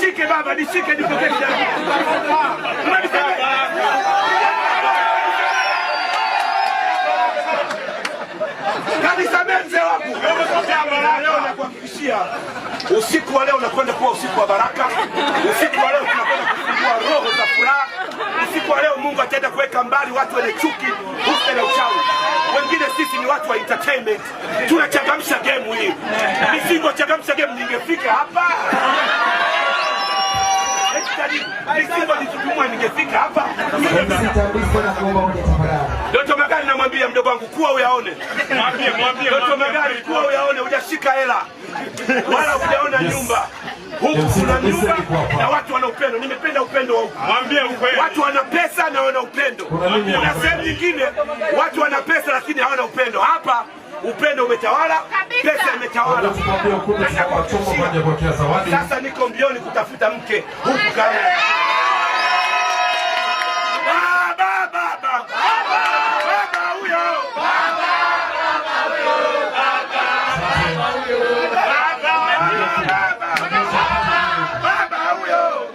Nishike baba, nishike nipokee kijana. Unanisamehe? Kanisamehe mzee wangu. Leo nakuhakikishia usiku wa leo unakwenda kuwa usiku wa baraka. Usiku wa leo tunakwenda kufungua roho za furaha. Usiku wa leo Mungu ataenda kuweka mbali watu wenye chuki, husta na uchawi. Wengine sisi ni watu wa entertainment, tunachangamsha game hii. Nisingochangamsha game ningefika hapa? Nisingojitutumua ningefika hapa? Doto Magari namwambia mdogo wangu kuwa uyaone. Mwambie, mwambie. Doto Magari kuwa uyaone, hujashika hela wala hujaona nyumba. Huku kuna nyumba na watu wana upendo. Nimependa upendo wa huku. Mwambie ukweli. Watu wana pesa na wana upendo. Kuna sehemu nyingine watu wana pesa lakini hawana upendo. Hapa upendo umetawala, pesa imetawala. Sasa niko mbioni kutafuta mke huku kama baba baba baba huyo baba baba huyo.